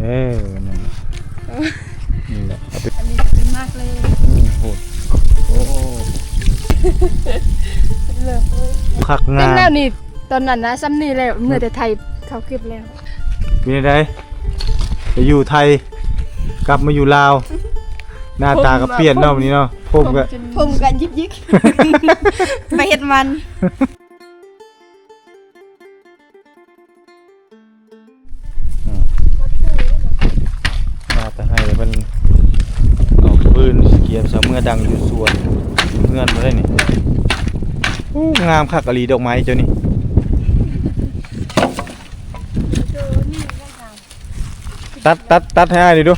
ເອີ ນັ້ນແຫຼະ ນີ້ແຫຼະ ອັນນີ້ກໍເປັນໝາກເລີຍ ອືມ ໂຫດ ໂອ້ ເລີ່ມ ຄັກງາມ ເປັນແລ້ວນີ້ ຕອນນັ້ນນະ ສ່ຳນີ້ແຫຼະ ເມື່ອແຕ່ໄທເຂົາເກັບແລ້ວ ເປັນຈັ່ງໃດ ໄປຢູ່ໄທ ກັບມາຢູ່ລາວ ໜ້າຕາກໍປ່ຽນເນາະ ບັດນີ້ເນາະ ຜົມກໍ ຜົມກໍຢິກໆ ໄປເຮັດມັນ. ອືມ ມາແຕ່ໄຮ່ເພິ່ນເອົາຟືນກຽມເອົາເມືອດັງຢູ່ສວນ ເຮືອນບໍ່ໄດ້ນີ້. ໂອ້ ງາມຄັກອີ່ຫຼີດອກໄມ້ເຈົ້ານີ້. ຕັດ ຕັດ ຕັດໃຫ້ອ້າຍນີ້ດູ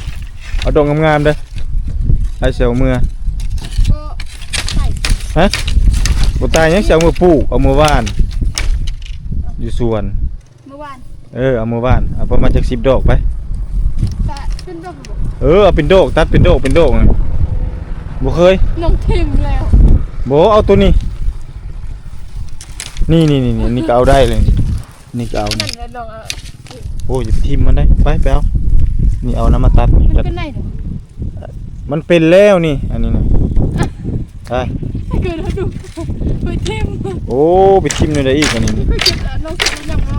ເອົາດອກງາມໆເດີ ອ້າຍຊິເອົາເມືອ. ຮະ ບໍ່ຕາຍຫຍັງ ຊິເອົາເມືອປູກ ເອົາເມືອຫວ່ານ ຢູ່ສວນ ເມື່ອວານ ເອີ ເອົາເມືອຫວ່ານ ເອົາປະມານຈັກສິບດອກໄປ. ກະເປັນດອກບໍ່? ເອີ ເອົາເປັນດອກ ຕັດເປັນດອກ ເປັນດອກນະ ບໍ່ເຄີຍ ນ້ອງຖິ້ມແລ້ວ. ບໍ່ ເອົາໂຕນີ້ ນີ້ໆໆ ນີ້ກໍເອົາໄດ້ເລີຍ ນີ້ກໍເອົາ ນີ້ ນັ້ນແຫຼະ ລອງເອົາ ໂອ້ຍ ຢ່າໄປຖິ້ມມັນເດ້ ໄປ ໄປເອົາ ນີ້ ເອົານຳມາຕັດນີ້ ມັນເປັນໄດ້ເນາະ ມັນເປັນແລ້ວນີ້ ອັນນີ້ນະ ໄປ ເກີດເຮົາດຸ ໄປຖິ້ມ ໂອ້ ໄປຖິ້ມແນວໃດອີກ ອັນນີ້ ໄປເກັບເອົາ ລອງເກັບນຳເນາ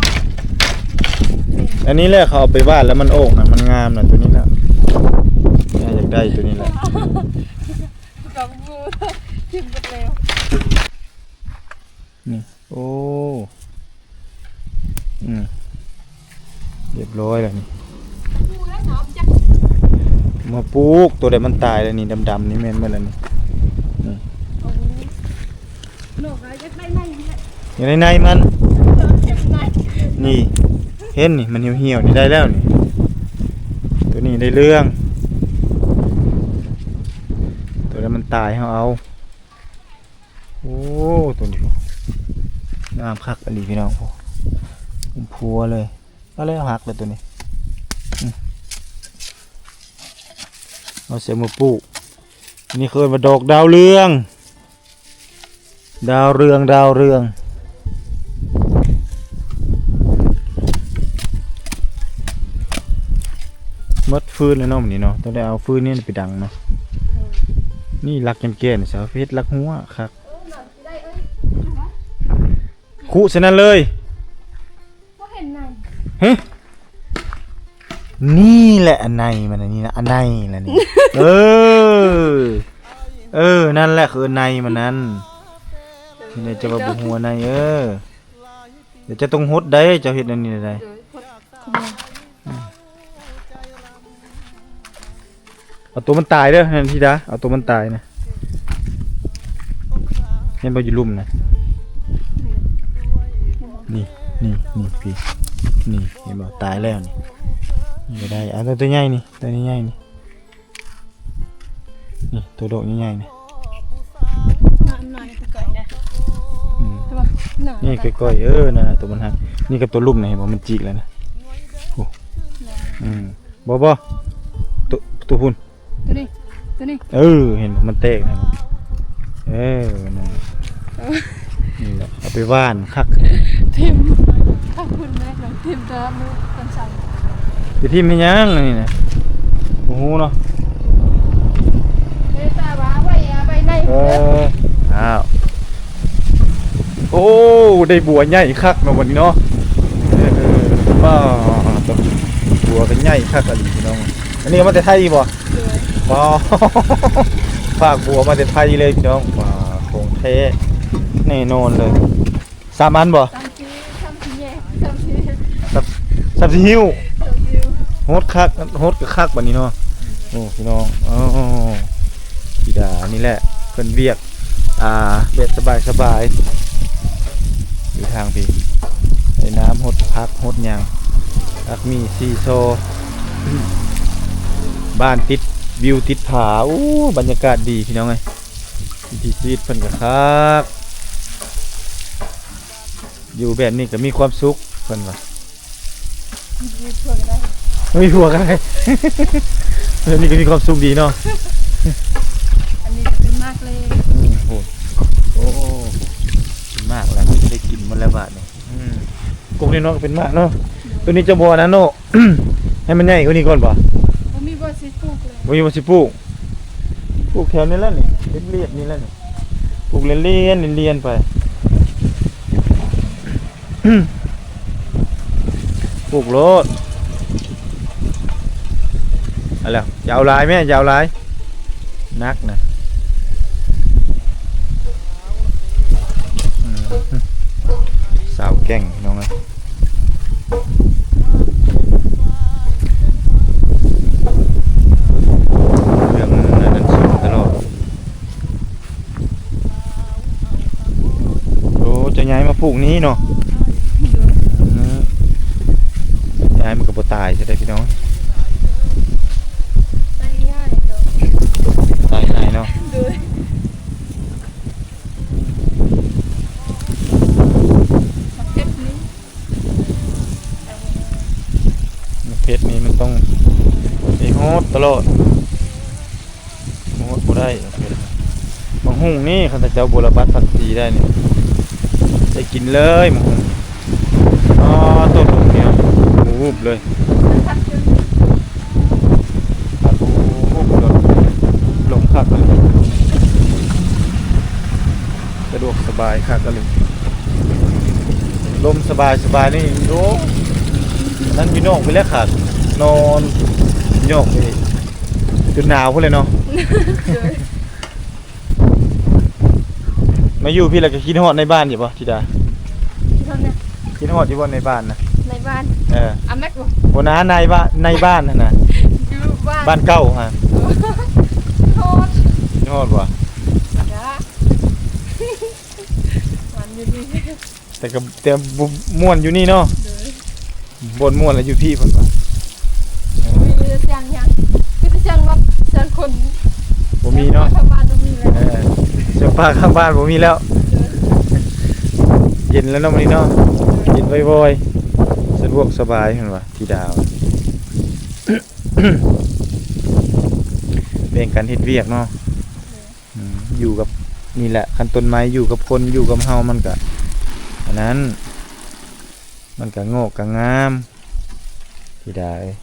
ະ. ອັນນີ້ແຫຼະ ເຂົາເອົາໄປຫວ່ານແລ້ວມັນອອກນະ ມັນງາມນະ ໂຕນີ້ນະ ແມ່ຢາກໄດ້ໂຕນີ້ແຫຼະ ດອກງູ ຖິ້ມໝົດແລ້ວ ນີ້. ໂອ້ ອືມ ຮຽບຮ້ອຍແລ້ວນີ້ ມາປູກ ໂຕໃດມັນຕາຍແລ້ວນີ້ ດຳໆນີ້ແມ່ນໝົດແລ້ວນີ້ ນີ້ ໂອ້ ຢາກໄດ້ໃນມັນ ນີ້ ເຫັນນີ້ ມັນຫ່ຽວໆນີ້ ໄດ້ແລ້ວນີ້ ໂຕນີ້ໄດ້ເລື່ອງ ໂຕໃດມັນຕາຍເຮົາເອົາ. ໂອ້ ໂຕນີ້ ງາມຄັກອີ່ຫຼີພີ່ນ້ອງ ໂອ້ ອຸ້ມພົວເລີຍ ເອົາແລ້ວ ຫັກແລ້ວໂຕນີ້ ອືມ ເອົາໃສ່ມາປູກ ອັນນີ້ເຂົາເອີ້ນວ່າດອກດາວເຮືອງ ດາວເຮືອງ ດາວເຮືອງ ໝົດຟືນແລ້ວເນາະ ມື້ນີ້ເນາະ ຕ້ອງໄດ້ເອົາຟືນນີ້ໄປດັງເນາະ ນີ້ລັກແກ່ນໆ ເອົາໄປເຮັດລັກຫົວຄັກ. ຄຸໃສ່ນັ້ນເລີຍ ບໍ່ເຫັນໃນ ຮະ ນີ້ແຫຼະອັນໃນມັນ ອັນນີ້ນະ ອັນໃນລະນີ້ ເອີ ເອີ ນັ້ນແຫຼະ ຄືໃນມັນນັ້ນ ນີ້ແຫຼະ ຈະວ່າບໍ່ຮູ້ອັນໃນ ເອີ ດຽວເຈົ້າຕ້ອງຫົດໄດ໋ ເຈົ້າເຮັດອັນນີ້ໄດ໋ ເອົາໂຕມັນຕາຍເດີ ນັ້ນທິດາ ເອົາໂຕມັນຕາຍນະ ເຫັນບໍ່ ຢູ່ລຸ່ມນະ ນີ້ ນີ້ ນີ້ ພີ້ ນີ້ ເຫັນບໍ່ ຕາຍແລ້ວນີ້ ນີ້ກໍໄດ້ ເອົາໂຕໃຫຍ່ນີ້ ໂຕໃຫຍ່ນີ້ ນີ້ໂຕດອກໃຫຍ່ໆນີ້ ອືມ ນີ້ກ້ອຍໆ ເອີ ນັ້ນນະ ໂຕມັນຫັກ ນີ້ກັບໂຕລຸ່ມນະ ເຫັນບໍ່ ມັນຈິກແລ້ວນະ ໂອ້ ອືມ ບໍ່ ບໍ່ ໂຕ ໂຕພຸ້ນ ໂຕນີ້ ໂຕນີ້ ເອີ ເຫັນບໍ່ ມັນແຕກແລ້ວ ເອີ ນັ້ນ ເອີ ນີ້ແຫຼະ ເອົາໄປຫວ່ານຄັກ ຖິ້ມ ຄັກພຸ້ນແມ່ນ ຖິ້ມແຕ່ມື້ວັນເສົາ ໄປຖິ້ມເຮັດຫຍັງອັນນີ້ນະ ບໍ່ຮູ້ເນາະ ເດຕາວ່າໄວ້ ເອົາໄວ້ໃນ ເອີ ອ້າວ ໂອ້ ໄດ້ບົວໃຫຍ່ຄັກເນາະ ບັດນີ້ເນາະ ເອີ ປ້າດ ບົວກໍໃຫຍ່ຄັກອີ່ຫຼີພີ່ນ້ອງ ອັນນີ້ເອົາມາແຕ່ໄທບໍ່? ໂດຍ ປ້າ ຝາກບົວມາແຕ່ໄທເລີຍພີ່ນ້ອງ ປ້າ ຂອງແທ້ແນ່ນອນເລີຍ ສາມອັນບໍ່? ສາມສີ່ ສາມສີ່ແຍກ ສາມສີ່ ສາມສີ່ຫິ້ວ ສາມສີ່ຫິ້ວ ໂຫດຄັກ ໂຫດກໍຄັກບັດນີ້ເນາະ ໂອ້ ພີ່ນ້ອງ ເອົາ ທິດາ ນີ້ແຫຼະ ເພິ່ນວຽກ ອ່າ ແບບສະບາຍໆ ຢູ່ທາງພີ້ ໄດ້ນ້ຳຫົດຜັກຫົດຫຍັງ ຜັກມີ່ຊີຊໍ ບ້ານຕິດວິວຕິດຜາ ໂອ້ ບັນຍາກາດດີພີ່ນ້ອງເອີຍ ວິຖີຊີວິດເພິ່ນກໍຄັກ ຢູ່ແບບນີ້ກໍມີຄວາມສຸກ ເພິ່ນວ່າ ມີຜົວກໍໄດ້ ມີຜົວກໍໄດ້ ແບບນີ້ກໍມີຄວາມສຸກດີເນາະ ອັນນີ້ກໍເປັນໝາກເລີຍ ອືມ ໂຫ ໂອ້ ເປັນໝາກແລ້ວ ໄດ້ກິນໝົດແລ້ວບາດນີ້ ອືມ ກົກນ້ອຍໆກໍເປັນໝາກເນາະ ໂຕນີ້ຈະບໍ່ອັນນັ້ນເນາະ ໃຫ້ມັນໃຫຍ່ກວ່ານີ້ກ່ອນບໍ່? ບໍ່ມີບ່ອນຊິປູກເລີຍ. ບໍ່ມີບ່ອນຊິປູກ. ປູກແຖວນີ້ແຫຼະນີ້ ລຽບໆນີ້ແຫຼະນີ້ ປູກລຽນໆລຽນໆໄປ. ປູກໂລດ. ເອົາແລ້ວ ຢ່າເອົາຫຼາຍແມ່ ຢ່າເອົາຫຼາຍ ໜັກນະ. ອືມ ສາວແກ່ງ ພີ່ນ້ອງເອີຍ. ເລື່ອງນັ້ນນັ້ນສູງຕະຫຼອດ. ໂອ້ ເຈົ້າຍ້າຍມາປູກນີ້ເນາະ. ອືມ ຍ້າຍມັນກໍບໍ່ຕາຍຊະເດ້ພີ່ນ້ອງ. ຕາຍງ່າຍເນາະ ຕາຍງ່າຍເນາະ. ໂດຍ ໝາກເຜັດນີ້ ໝາກເຜັດນີ້ມັນຕ້ອງໄປຮອດຕະຫຼອດ. ໂອ້ ບໍ່ໄດ້ ໝາກຫຸ່ງນີ້ ຄັນເຈົ້າບໍ່ລະບັດຜັກສີໄດ້ນີ້ ໄດ້ກິນເລີຍໝາກຫຸ່ງ. ອໍ ຕົ້ນນີ້ ຫູບເລີຍ ຜັດຫູບ ລົມຄັກເລີຍ ສະດວກສະບາຍຄັກເລີຍ ລົມສະບາຍໆ ນີ້. ໂອ້ ນັ້ນຢູ່ນອກພຸ້ນແຫຼະຄັກ ນອນຢູ່ນອກພຸ້ນ ຈົນໜາວພຸ້ນແຫຼະເນາະ. ໂດຍ ມາຢູ່ພີ້ແລ້ວກໍຄິດຮອດໃນບ້ານຢູ່ບໍ່ ທິດາ? ຄິດຮອດແນວ ຄິດຮອດຢູ່ບໍ່ໃນບ້ານນະ? ໃນບ້ານ ເອີ ອາແມັກບໍ່? ບໍ່ນາ ໃນບ້ານ ໃນບ້ານຫັ້ນນະ ຢູ່ບ້ານ ບ້ານເກົ່າຫັ້ນ. ໂອ້ ຄິດຮອດ ຄິດຮອດບໍ່? ຈ້າ ມັນຢູ່ນີ້ ແຕ່ກໍ ແຕ່ບໍ່ມ່ວນຢູ່ນີ້ເນາະ. ໂດຍ ບ່ອນມ່ວນລະຢູ່ພີ້ເພິ່ນວ່າ. ບໍ່ມີສຽງຫຍັງ ມີແຕ່ສຽງລົດສຽງຄົນ ບໍ່ມີເນາະ ທາງບ້ານບໍ່ມີແລ້ວ. ເອີ ສຽງປາທາງບ້ານບໍ່ມີແລ້ວ. ໂດຍ ເຢັນແລ້ວເນາະມື້ນີ້ເນາະ. ໂດຍ ເຢັນວອຍໆ ສະດວກສະບາຍເພິ່ນວ່າ ທິດາ ແບ່ງກັນເຮັດວຽກເນາະ. ອືມ ຢູ່ກັບ ນີ້ແຫຼະ ຄັນຕົ້ນໄມ້ຢູ່ກັບຄົນ ຢູ່ກັບເຮົາ ມັນກະ ອັນນັ້ນ ມັນກະງອກກະງາມ ທິດາເອີຍ.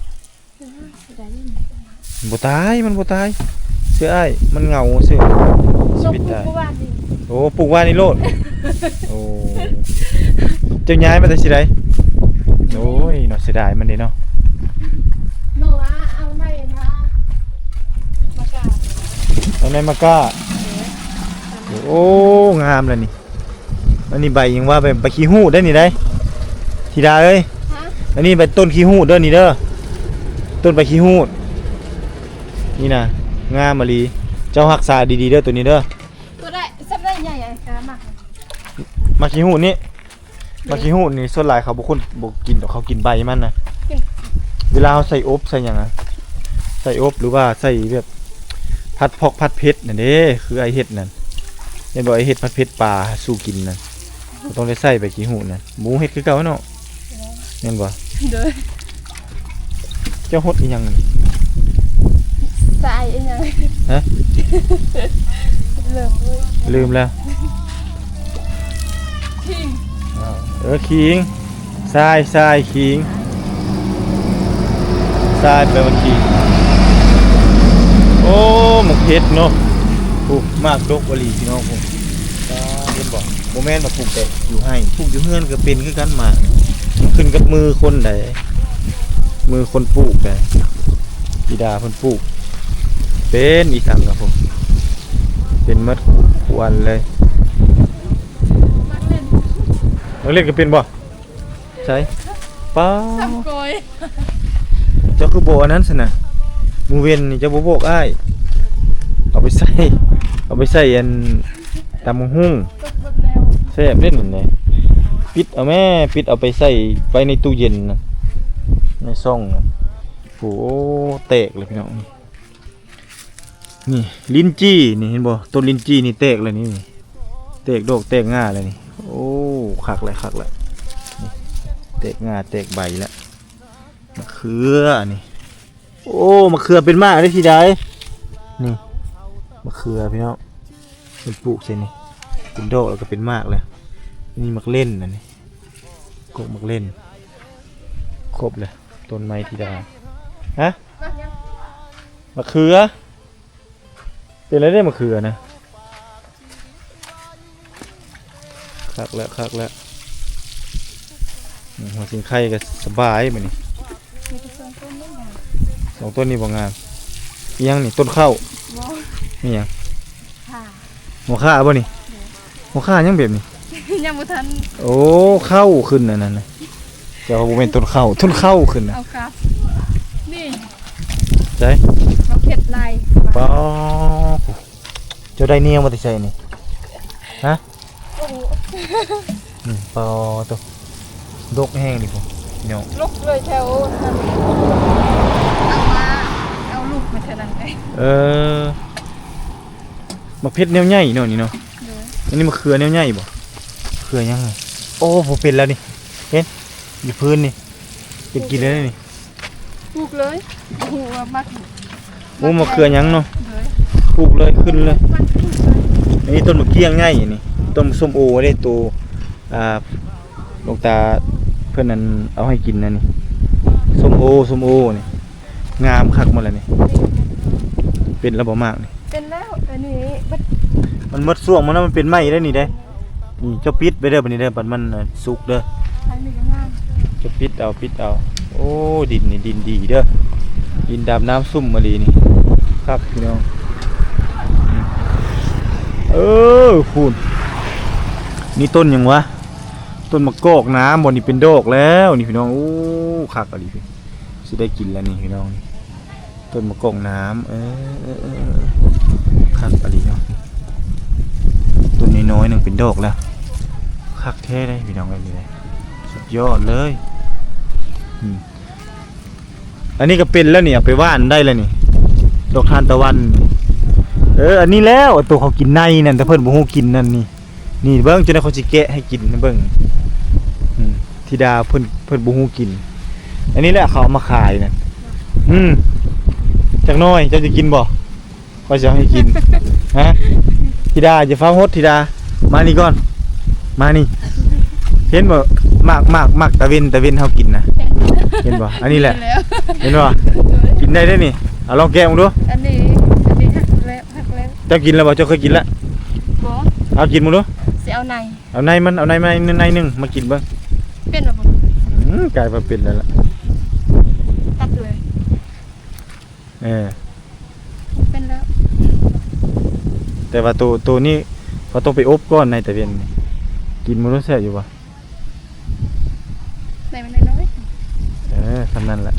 ບໍ່ຕາຍ ມັນບໍ່ຕາຍ ເຊື່ອອ້າຍ ມັນເຫງົາຊື່ ຊິເປັນຕາຍ. ໂອ້ ປູກວານນີ້ໂລດ. ໂອ້ ເຈົ້າຍ້າຍມາແຕ່ຊິໃດ? ໂອ້ຍເນາະ ເສຍດາຍມັນເດ້ເນາະ. ເອົາໃນມາ ເອົາໃນມາກ້າ. ໂອ້ ງາມແລ້ວນີ້. ອັນນີ້ໃບຫຍັງວະ ໃບ ໃບຂີ້ຫູດເດ້ນີ້ໃດ໋ ທິດາເອີຍ. ຮະ? ອັນນີ້ໃບຕົ້ນຂີ້ຫູດເດີນີ້ເດີ ຕົ້ນໃບຂີ້ຫູດນີ້ນະ ງາມອີ່ຫຼີ. ເຈົ້າຮັກສາດີໆເດີໂຕນີ້ເດີ. ໂຕໃດ ຊຳໃດໃຫຍ່ ອ່ະ ກະມັກ ໝາກຂີ້ຫູດນີ້. ໝາກຂີ້ຫູດນີ້ສ່ວນຫຼາຍເຂົາບໍ່ຄົນ ບໍ່ກິນດອກ ເຂົາກິນໃບມັນນະ. ກິນ ເວລາເຮົາໃສ່ອົບໃສ່ຫຍັງນະ ໃສ່ອົບ ຫຼືວ່າໃສ່ແບບ ຜັດພອກຜັດເຜັດນັ້ນເດ້ ຄືອ້າຍເຮັດນັ້ນ ແມ່ນບໍ່? ອ້າຍເຮັດຜັດເຜັດປາສູ່ກິນນັ້ນ ກໍຕ້ອງໄດ້ໃສ່ໃບຂີ້ຫູດນັ້ນ. ໝູເຮັດຄືເກົ່າເນາະ ແມ່ນບໍ່? ໂດຍ. ເຈົ້າຫົດອີ່ຫຍັງນີ້? ສາຍອີ່ຫຍັງ? ຮະ? ລືມເລີຍ ລືມແລ້ວ. ຂີງ ເອີ ຂີງ ຊາຍ ຊາຍ ຂີງ ຊາຍແປວ່າຂີງ. ໂອ້ ໝາກເຜັດເນາະ ໂອ້ ໝາກດົກອີ່ຫຼີພີ່ນ້ອງ. ໂອ້ ເຫັນບໍ່? ບໍ່ແມ່ນວ່າປູກແຕ່ຢູ່ໄຮ່ ປູກຢູ່ເຮືອນກໍເປັນຄືກັນໝາກ. ຂຶ້ນກັບມືຄົນໃດ ມືຄົນປູກໃດ. ທິດາເພິ່ນປູກເປັນອີ່ສັງກັບຜົມ ເປັນໝົດທຸກອັນເລີຍ. ນັກຮຽນກໍເປັນບໍ່? ໃສ? ປ້າ ສຳກອຍ. ເຈົ້າຄືບໍ່ອັນນັ້ນຊັ້ນນະ? ມື້ເວັນນີ້ເຈົ້າບໍ່ບອກອ້າຍ ເອົາໄປໃສ່ ເອົາໄປໃສ່ອັນ ຕຳບັກຫຸ່ງ ແຊບເດ້ນີ້. ປິດເອົາແມ່ ປິດເອົາໄປໃສ່ໄວ້ໃນຕູ້ເຢັນນະ ໃນຊ່ອງນະ. ໂອ້ ແຕກເລີຍພີ່ນ້ອງ. ນີ້ ລິນຈີ່ນີ້ ເຫັນບໍ່? ຕົ້ນລິນຈີ່ນີ້ແຕກແລ້ວນີ້ ແຕກດອກແຕກງ່າແລ້ວນີ້. ໂອ້ ຄັກແລ້ວ ຄັກແລ້ວ ນີ້ ແຕກງ່າແຕກໃບແລ້ວ. ມະເຂືອນີ້ ໂອ້ ມະເຂືອເປັນໝາກເດ້ ທີ່ໃດ. ນີ້ ມະເຂືອພີ່ນ້ອງ ເພິ່ນປູກໃສ່ນີ້ ເປັນດອກແລ້ວກໍເປັນໝາກແລ້ວ. ນີ້ໝາກເລັ່ນ ອັນນີ້ ກົກໝາກເລັ່ນ ຄົບເລີຍ. ຕົ້ນໄມ້ທິດາ ຮະ? ໝາກເຂືອ? ເປັນໄດ້ມະເຂືອນະ? ຄັກແລ້ວ ຄັກແລ້ວ. ອືມ ຫົວສິງໄຄກໍສະບາຍມື້ນີ້. ມີແຕ່ສອງຕົ້ນນີ້ນະ ສອງຕົ້ນນີ້ບໍ່ງາມ. ອີຫຍັງນີ້? ຕົ້ນເຂົ້າ? ບໍ່ ນີ້ຫຍັງ? ຂ່າ ຫົວຂ່າບໍ່ນີ້? ໂດຍ ຫົວຂ່າຫຍັງແບບນີ້? ຍັງບໍ່ທັນ. ໂອ້ ເຂົ້າຂຶ້ນອັນນັ້ນນະ. ເຈົ້າບໍ່ແມ່ນຕົ້ນເຂົ້າ ຕົ້ນເຂົ້າຂຶ້ນນະ. ເອົາຄັບ ນີ້ ໃສ? ເອົາເຜັດລາຍ. ປາ ເຈົ້າໄດ້ແນວມາແຕ່ໃສນີ້? ຮະ? ໂອ້ໂຫ ອືມ ປາໂຕ ດົກແຮງນີ້ພຸ້ນເນາະ. ລົກເລີຍແຖວນັ້ນ ເອົາມາ ເອົາລູກມາເທື່ອນັ້ນເລີຍ. ເອີ ໝາກເຜັດແນວໃຫຍ່ເນາະນີ້ເນາະ. ໂດຍ ອັນນີ້ມະເຂືອແນວໃຫຍ່ບໍ່? ເຂືອຫຍັງ? ໂອ້ ບໍ່ເປັນແລ້ວນີ້ ເຫັນຢູ່ພື້ນນີ້ ເປັນກິນແລ້ວນີ້. ປູກເລີຍ ບໍ່ຮູ້ວ່າມັກ. ໂອ້ ມະເຂືອຫຍັງເນາະ. ໂດຍ ປູກເລີຍ ຂຶ້ນເລີຍ. ອັນນີ້ຕົ້ນໝາກກ້ຽງໃຫຍ່ນີ້ ຕົ້ນສົ້ມໂອເດ້ ໂຕ ອ່າ ຫຼວງຕາເພິ່ນນັ້ນເອົາໃຫ້ກິນນັ້ນນີ້ ສົ້ມໂອ ສົ້ມໂອນີ້ ງາມຄັກໝົດແລ້ວນີ້. ເປັນແລ້ວບໍ່ໝາກນີ້? ເປັນແລ້ວ ອັນນີ້ບັດ ມັນໝົດຊ່ວງມັນແລ້ວ ມັນເປັນໃໝ່ເດ້ນີ້ເດ້. ນີ້ເຈົ້າປິດໄວ້ເດີ ບັດນີ້ເດີ ບັດມັນ ອ່າ ສຸກເດີ. ອັນນີ້ກໍງາມ ເຈົ້າປິດເອົາ ປິດເອົາ. ໂອ້ ດິນນີ້ດິນດີເດີ ດິນດຳນ້ຳຊຸ່ມອີ່ຫຼີນີ້ ຄັກພີ່ນ້ອງ. ເອີ ພຸ້ນ ນີ້ຕົ້ນຫຍັງວະ? ຕົ້ນໝາກກອກນ້ຳບໍ່? ນີ້ເປັນດອກແລ້ວນີ້ພີ່ນ້ອງ. ໂອ້ ຄັກອີ່ຫຼີ ຊິໄດ້ກິນແລ້ວນີ້ພີ່ນ້ອງ. ຕົ້ນໝາກກອກນ້ຳ ເອີ ເອີ ເອີ ຄັກອີ່ຫຼີເນາະ. ຕົ້ນນ້ອຍໆໜຶ່ງເປັນດອກແລ້ວ ຄັກແທ້ເດ້ພີ່ນ້ອງເອີຍ ນີ້ເດ້ ສຸດຍອດເລີຍ. ອືມ ອັນນີ້ກໍເປັນແລ້ວນີ້ ເອົາໄປຫວ່ານໄດ້ແລ້ວນີ້ ດອກທານຕະວັນ. ເອີ ອັນນີ້ແລ້ວ ໂຕເຂົາກິນໃນນັ້ນ ແຕ່ເພິ່ນບໍ່ຮູ້ກິນນັ້ນນີ້. ນີ້ເບິ່ງ ຈັ່ງໃດຂ້ອຍຊິແກະໃຫ້ກິນໃຫ້ເບິ່ງ. ອືມ ທິດາເພິ່ນ ເພິ່ນບໍ່ຮູ້ກິນ. ອັນນີ້ແຫຼະເຂົາເອົາມາຂາຍນັ້ນ. ອືມ ຈັກໜ່ອຍ ເຈົ້າຈະກິນບໍ່? ຂ້ອຍຊິເອົາໃຫ້ກິນ. ຮະ? ທິດາ ຢ່າຟ້າວຫົດ ທິດາ ມານີ້ກ່ອນ ມານີ້. ເຫັນບໍ່ ໝາກ ໝາກ ໝາກຕາເວັນ ຕາເວັນເຮົາກິນນະ. ເຫັນບໍ່? ອັນນີ້ແຫຼະ ເຫັນບໍ່? ກິນໄດ້ເດ້ນີ້. ເອົາລອງແກະເບິ່ງດູ. ອັນນີ້ ອັນນີ້ຫັກແລ້ວ ຫັກແລ້ວ. ເຈົ້າກິນແລ້ວບໍ່? ເຈົ້າເຄີຍກິນລະ? ບໍ່. ເອົາກິນເບິ່ງດູ. ຊິເອົາໃນ ເອົາໃນມັນ ເອົາໃນມາໃນໜຶ່ງ ມາກິນເບິ່ງ. ເປັນແລ້ວບໍ່? ອືມ ກາຍວ່າເປັນແລ້ວລະ ຕັດເລີຍ. ເອີ ເປັນແລ້ວ ແຕ່ວ່າໂຕ ໂຕນີ້ເຂົາຕ້ອງໄປອົບກ່ອນໃນຕາເວັນ. ກິນບໍ່ຮູ້ແຊບຢູ່ບໍ່? ໃນມັນນ້ອຍໆ. ເອີ ສ່ຳນັ້ນແຫຼະ.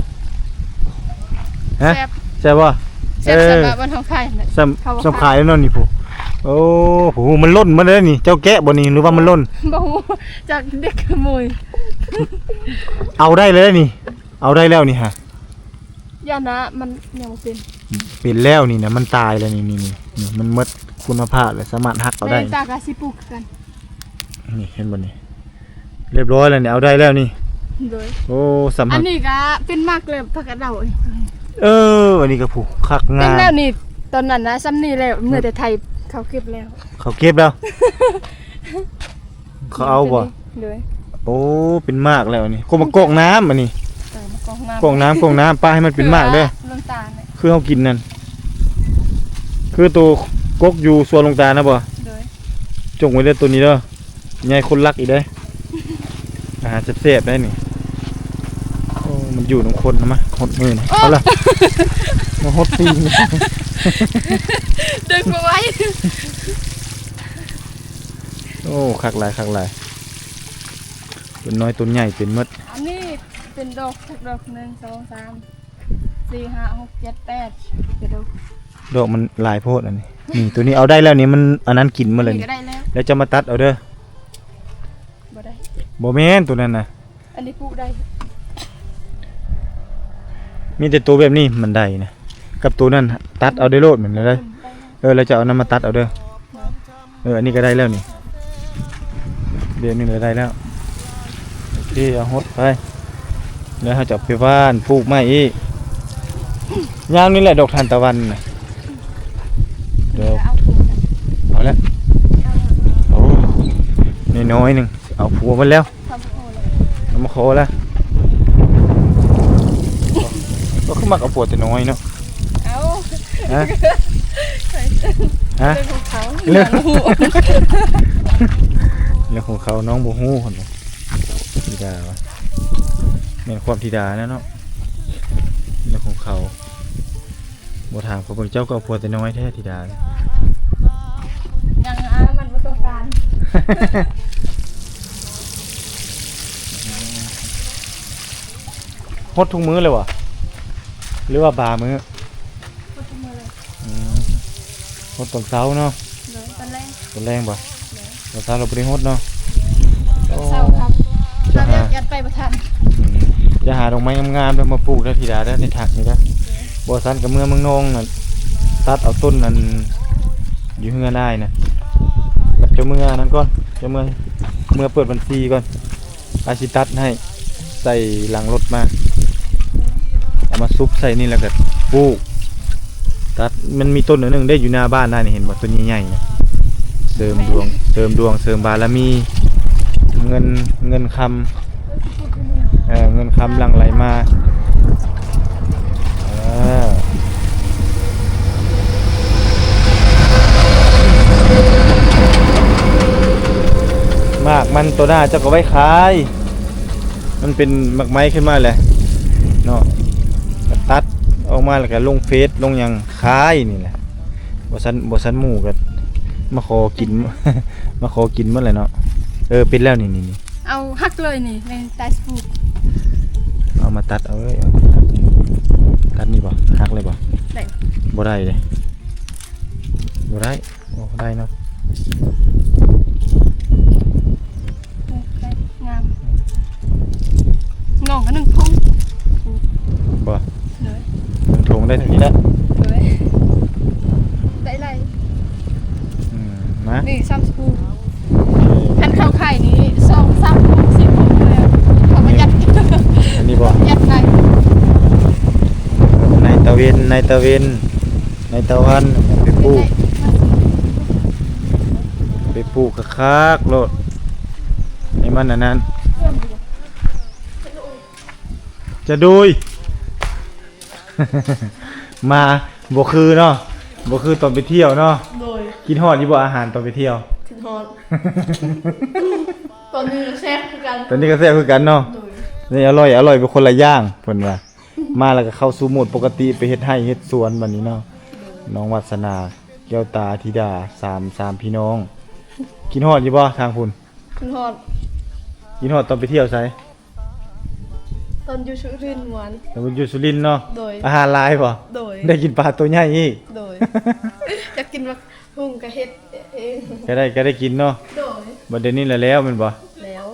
ຮະ? ແຊບ ແຊບບໍ່? ແຊບ ເອີ ສ່ຳບ້ານເຮົາຂາຍນະ. ສ່ຳ ເຂົາ ສ່ຳຂາຍແລ້ວເນາະນີ້ຜູ້. ໂອ້ ຜູ້ ມັນຫຼົ່ນມາເລີຍນີ້. ເຈົ້າແກະບໍ່ນີ້ ຫຼືວ່າມັນຫຼົ່ນ? ບໍ່ຮູ້ ຈັກເດັກຂະໂມຍ. ເອົາໄດ້ເລີຍນີ້ ເອົາໄດ້ແລ້ວນີ້ຫາ. ຢ່ານະ ມັນຍັງບໍ່ເປັນ. ເປັນແລ້ວນີ້ນະ ມັນຕາຍແລ້ວນີ້ ນີ້ ນີ້ ນີ້ ມັນໝົດຄຸນນະພາບແລ້ວ ສາມາດຫັກເອົາໄດ້. ແມ່ນຕາກະຊິປູກຄືກັນ. ນີ້ເຫັນບໍ່ນີ້ ຮຽບຮ້ອຍແລ້ວນີ້ ເອົາໄດ້ແລ້ວນີ້. ໂດຍ. ໂອ້ ສ່ຳ ອັນນີ້ກະເປັນໝາກເລີຍ ຜັກກາດເດົາ. ເອີ ອັນນີ້ກະຜູ້ຄັກງາມ. ເປັນແລ້ວນີ້ ຕອນນັ້ນນະ ສ່ຳນີ້ແລ້ວ ເມື່ອແຕ່ໄທເຂົາເກັບແລ້ວ. ເຂົາເກັບແລ້ວ. ເຂົາເອົາບໍ່? ໂດຍ. ໂອ້ ເປັນໝາກແລ້ວນີ້. ກົກ ໝາກກອກນ້ຳອັນນີ້. ເອີ ໝາກກອກນ້ຳ ກອກນ້ຳ ກອກນ້ຳ ປະໃຫ້ມັນເປັນໝາກເດີ. ຄືເຮົາກິນນັ້ນ ຄືໂຕກົກຢູ່ສວນຫຼວງຕານະບໍ່? ໂດຍ. ຈົ່ງໄວ້ເດີໂຕນີ້ເດີ. ໃຫຍ່ຄົນລັກອີກເດ້. ອາຫານແຊບໆໄດ໋ນີ້. ໂອ້ ມັນຢູ່ນຳຄົນນະ. ມາຫົດມືນີ້. ເອົາລະ ມາຫົດຕີນ. ດຶງບໍ່ໄຫວ. ໂອ້ ຄັກຫຼາຍ ຄັກຫຼາຍ. ຕົ້ນນ້ອຍຕົ້ນໃຫຍ່ເປັນໝົດ. ອັນນີ້ເປັນດອກ ຈັກດອກ ໜຶ່ງ ສອງ ສາມ ສີ່ ຫ້າ ຫົກ ເຈັດ ແປດ ເປັນດອກ. ດອກມັນຫຼາຍໂພດອັນນີ້. ນີ້ ໂຕນີ້ເອົາໄດ້ແລ້ວນີ້ ມັນອັນນັ້ນກິນໝົດແລ້ວນີ້. ນີ້ກໍໄດ້ແລ້ວ. ແລ້ວເຈົ້າມາຕັດເອົາເດີ. ບໍ່ໄດ້. ບໍ່ແມ່ນໂຕນັ້ນນະ. ອັນນີ້ປູກໄດ້. ມີແຕ່ໂຕແບບນີ້ ມັນໄດ້ນະ ກັບໂຕນັ້ນ ຕັດເອົາໄດ້ໂລດ ແມ່ນແລ້ວ. ອືມ ເອີ ແລ້ວຈະເອົານັ້ນມາຕັດເອົາເດີ. ເອີ ອັນນີ້ກໍໄດ້ແລ້ວນີ້ ແບບນີ້ກໍໄດ້ແລ້ວ. ໂອເຄ ເອົາຫົດໄປ ແລ້ວເຮົາຈະເອົາໄປຫວ່ານ ປູກໃໝ່ອີກ. ຍາມນີ້ແຫຼະ ດອກທານຕະວັນນະ. ດອກ ເອົາແລ້ວ. ໂອ້ ນ້ອຍໆໜຶ່ງ ເອົາຜົວໝົດແລ້ວ. ເອົາມາຂໍແລ້ວ. ໂອ້ ຄື ມັກເອົາຜົວແຕ່ນ້ອຍເນາະ. ເອົ້າ ຮະ? ຮະ? ເລື່ອງຂອງເຂົາ ເລື່ອງ ນ້ອງບໍ່ຮູ້ ເລື່ອງຂອງເຂົາ ນ້ອງບໍ່ຮູ້ ເພິ່ນວ່າ ທິດາວ່າ ແມ່ນຄວາມທິດາແລ້ວເນາະ ເລື່ອງຂອງເຂົາ. ບໍ່ຖາມເຂົາເບິ່ງ ເຈົ້າກໍເອົາຜົວແຕ່ນ້ອຍແທ້ທິດາ. ຍັງ ອາ ມັນບໍ່ຕ້ອງການ. ຫົດທຸກມື້ເລີຍບໍ່ ຫຼືວ່າບາງມື້? ຫົດທຸກມື້ເລີຍ. ອືມ ຫົດຕອນເຊົ້າເນາະ. ໂດຍ ຕອນແລງ. ຕອນແລງບໍ່? ໂດຍ. ຕອນເຊົ້າລາວບໍ່ໄດ້ຫົດເນາະ. ໂອ້ ຕອນເຊົ້າຄັບ ຈະຫາ ລາວຍັດໄປບໍ່ທັນ. ອືມ ຈະຫາດອກໄມ້ງາມໆ ເດີ ມາປູກເດີທິດາເດີ ໃນຖັງນີ້ເດີ. ໂດຍ. ບໍ່ຊັ້ນກໍເມືອເມືອງນອງນັ້ນ ຕັດເອົາຕົ້ນນັ້ນຢູ່ເຮືອນອ້າຍນະ. ເຈົ້າເມືອອັນນັ້ນກ່ອນ ເຈົ້າເມືອ ເມືອເປີດບັນຊີກ່ອນ. ອ້າຍຊິຕັດໃຫ້ ໃສ່ຫຼັງລົດມາ ເອົາມາຊຸບໃສ່ນີ້ ແລ້ວກໍປູກ ຕັດ. ມັນມີຕົ້ນໜຶ່ງເດ້ ຢູ່ໜ້າບ້ານນານີ້ ເຫັນບໍ່? ຕົ້ນໃຫຍ່ໆນະ ເສີມດວງ ເສີມດວງ ເສີມບາລະມີ ເງິນ ເງິນຄຳ ເອີ ເງິນຄຳຫຼັ່ງໄຫຼມາ. ເອີ ໝາກມັນໂຕໜ້າເຈົ້າກໍໄວ້ຂາຍ ມັນເປັນໝາກໄມ້ຂຶ້ນມາແຫຼະເນາະ ກໍຕັດອອກມາ ແລ້ວກໍລົງເຟສລົງຫຍັງຂາຍນີ້ແຫຼະ. ບໍ່ຊັ້ນ ບໍ່ຊັ້ນໝູກໍມາຂໍກິນ ມາຂໍກິນໝົດແຫຼະເນາະ. ເອີ ເປັນແລ້ວນີ້ ນີ້ ນີ້. ເອົາຫັກເລີຍນີ້ ໃນໃຕ້ສະປູ ເອົາມາຕັດເອົາເລີຍ. ຕັດນີ້ບໍ່? ຫັກເລີຍບໍ່? ໄດ້ ບໍ່ໄດ້ເດ້ ບໍ່ໄດ້. ໂອ້ ໄດ້ເນາະ ໄດ້ ງາມ. ນ້ອງກໍໜຶ່ງຖົງ ບໍ່? ໂດຍ. ໜຶ່ງຖົງໄດ້ເທົ່ານີ້ແຫຼະ. ໂດຍ ໄດ້ຫຼາຍ. ອືມ ມາ ນີ້ຊາມສະປູ ຄັນເຂົາຂາຍນີ້ສອງສາມຖົງສີ່ຖົງເລີຍ ເຂົາປະຢັດ. ອັນນີ້ບໍ່? ປະຢັດໄດ້. ໃນຕາເວັນ ໃນຕາເວັນ ໃນຕາວັນ ໄປປູກ ໄປປູກຄັກໆໂລດ ໃຫ້ມັນອັນນັ້ນ. ຈະໂດຍ ມາ ບໍ່ຄືເນາະ ບໍ່ຄືຕອນໄປທ່ຽວເນາະ. ໂດຍ. ຄິດຮອດຢູ່ບໍ່ອາຫານຕອນໄປທ່ຽວ? ຄິດຮອດ. ຕອນນີ້ກໍແຊບຄືກັນ ຕອນນີ້ກໍແຊບຄືກັນເນາະ. ໂດຍ. ນີ້ອະລ່ອຍ ອະລ່ອຍເປັນຄົນລະຢ່າງ ເພິ່ນວ່າ. ມາແລ້ວກໍເຂົ້າສູ່ໂໝດປົກກະຕິ ໄປເຮັດໄຮ່ເຮັດສວນບັດນີ້ເນາະ. ໂດຍ. ນ້ອງວັດສະໜາ ແກ້ວຕາທິດາ ສາມ ສາມພີ່ນ້ອງ. ຄິດຮອດຢູ່ບໍ່ທາງພຸ້ນ? ຄິດຮອດ. ຄິດຮອດຕອນໄປທ່ຽວໃສ? ຕອນຢູ່ສຸລິນມ່ວນ. ຕອນຢູ່ສຸລິນເນາະ. ໂດຍ. ອາຫານຫຼາຍບໍ່? ໂດຍ. ໄດ້ກິນປາໂຕໃຫຍ່ອີກ. ໂດຍ. ຢາກກິນໝາກຫຸ່ງກໍເຮັດເອງ ກໍໄດ້ ກໍໄດ້ກິນເນາະ. ໂດຍ. ບັດດຽວນີ້ລະແລ້ວແມ່ນບໍ່? ແລ້ວ.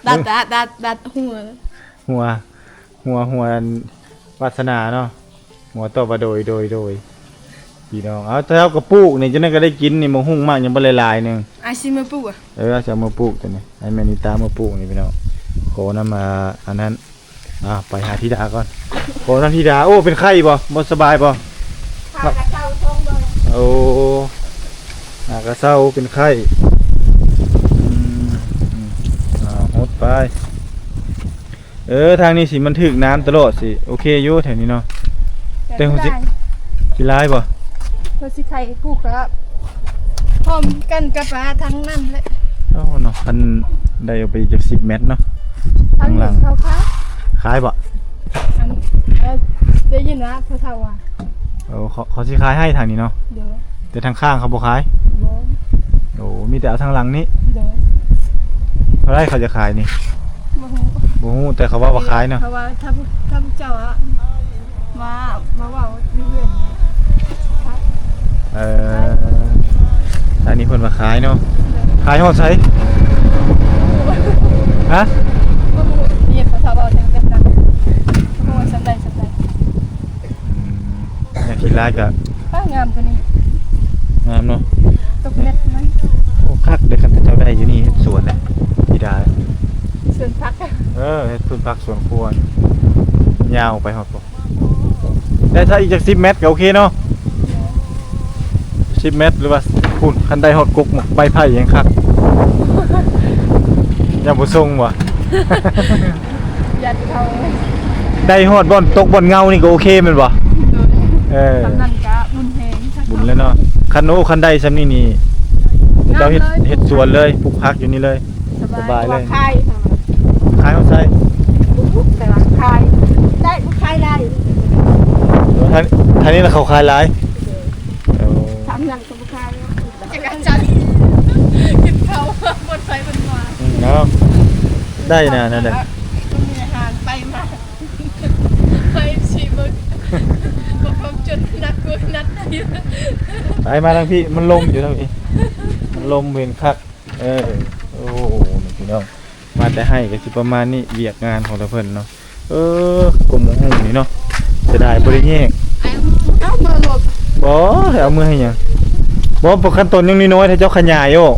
ດັດ ດັດ ດັດ ດັດຫົວ ຫົວ ຫົວ ຫົວອັນວາດສະໜາເນາະ. ຫົວຕອບວ່າໂດຍ ໂດຍ ໂດຍ ພີ່ນ້ອງ. ເອົາ ເຈົ້າກໍປູກນີ້ ຈັ່ງນັ້ນກໍໄດ້ກິນນີ້ ໝາກຫຸ່ງໝາກຫຍັງບໍ່ຫຼາຍໆໜຶ່ງ. ອ້າຍຊິມາປູກອະ? ເອີ ເອົາຊິເອົາມາປູກຕົວນີ້ ໃຫ້ແມ່ນິຕາມາປູກນີ້ພີ່ນ້ອງ. ຂໍນຳ ອ່າ ອັນນັ້ນ ອ່າ ໄປຫາທິດາກ່ອນ. ຂໍນຳທິດາ. ໂອ້ ເປັນໄຂ້ບໍ່? ບໍ່ສະບາຍບໍ່? ຂາກະເຊົາທ້ອງບໍ່. ໂອ້ ຂາກະເຊົາ ເປັນໄຂ້. ອືມ ອືມ ອ່າ ຫົດໄປ. ເອີ ທາງນີ້ຊິມັນຖືກນ້ຳຕະຫຼອດ ຊິໂອເຄຢູ່ແຖວນີ້ເນາະ. ແຕ່ ແຕ່ຫົວຊິ ຂີ້ລ້າຍບໍ່? ເພິ່ນຊິໄຖປູກກໍພ້ອມກັນກັບ ອ່າ ທາງນັ້ນແຫຼະ. ເອົາເນາະ ຄັນໄດ້ອອກໄປອີກຈັກສິບແມັດເນາະ ທາງຫຼັງ. ເຂົາຂາຍ ຂາຍບໍ່? ອັນ ເອີ ໄດ້ຍິນວ່າຜູ້ເຖົ້າວ່າ ເອີ ເຂົາ ເຂົາຊິຂາຍໃຫ້ທາງນີ້ເນາະ. ໂດຍ. ແຕ່ທາງຂ້າງເຂົາບໍ່ຂາຍ? ບໍ່. ໂອ້ ມີແຕ່ເອົາທາງຫຼັງນີ້. ໂດຍ. ເທົ່າໃດເຂົາຈະຂາຍນີ້? ບໍ່ຮູ້ ບໍ່ຮູ້ ແຕ່ເຂົາເວົ້າວ່າຂາຍເນາະ. ເພາະວ່າຖ້າ ຖ້າເຈົ້າອະ ມາ ມາເວົ້າຢູ່ເຮືອນ. ເອີ ອັນນີ້ເພິ່ນວ່າຂາຍເນາະ. ໂດຍ. ຂາຍຮອດໃສ? ຮະ? ບໍ່ຮູ້ ນີ້ເຂົາເວົ້າແນວນັ້ນ ບໍ່ຮູ້ວ່າສ່ຳໃດສ່ຳໃດ. ອືມ ຢ່າງທີ່ຫຼາຍກະ ປ້າ ງາມຕົວນີ້ ງາມເນາະ. ຕົກແມັດມັນ ໂອ້ ຄັກເດ້ ຄັນເຈົ້າໄດ້ຢູ່ນີ້ເຮັດສວນນະ ຊິໄດ້ ສວນຜັກ. ເອີ ເຮັດສວນຜັກສວນຄົວ ຍາວໄປຮອດພຸ້ນ. ແຕ່ຖ້າອີກຈັກສິບແມັດກໍໂອເຄເນາະ ສິບແມັດ ຫຼືວ່າພຸ້ນ ຄັນໄດ້ຮອດກົກໝາກໄມ້ໄຜ່ແຮ່ງຄັກ. ຢ່າບໍ່ສົ່ງບໍ່? ຢ ໄດ້ຮອດບ່ອນຕົກບ່ອນເຫງົານີ້ກໍໂອເຄແມ່ນບໍ່? ໂດຍ ເອີ ສ່ຳນັ້ນກະບຸນແຮງ ບຸນແລ້ວເນາະ. ຄັນ ໂອ້ ຄັນໄດ້ສ່ຳນີ້ນີ້ ເຈົ້າເຮັດ ເຮັດສວນເລີຍ ປູກຜັກຢູ່ນີ້ເລີຍ ສະບາຍ ສະບາຍເລີຍ. ຂາຍ ຂາຍຮອດໃສ? ບໍ່ຮູ້ ແຕ່ວ່າຂາຍໄດ້ ຂາຍໄດ້. ທາງ ທາງນີ້ລະເຂົາຂາຍຫຼາຍ. ໂດຍ ເອີ ທາງນັ້ນ ຈະກະຈັນ ກິນເຂົ້າ ບ່ອນໄຟບ່ອນມາ. ອືມ ເນາະ ໄດ້ນະ ນັ້ນແຫຼະ ມີອາຫານໄປມາ ໄປຊິເບິ່ງ ບໍ່ຄວາມຈົນໜັກກວ່ານັດໄດ້. ໄປມາທາງພີ້ ມັນລົມຢູ່ທາງພີ້ ມັນລົມເຫັນຄັກ. ເອີ ໂອ້ ນີ້ພີ່ນ້ອງ ມາແຕ່ໄຮ່ກໍຊິປະມານນີ້ ວຽກງານຂອງລະເພິ່ນເນາະ. ເອີ ກົມໝາກຫຸ່ງນີ້ເນາະ ເສຍດາຍບໍ່ໄດ້ແຍກ. ເອົາມາໂລດ. ບໍ່ ເອົາເມືອເຮັດຫຍັງ? ບໍ່ ຄັນຕົ້ນຍັງນ້ອຍໆ ຖ້າເຈົ້າຂະຫຍາຍອອກ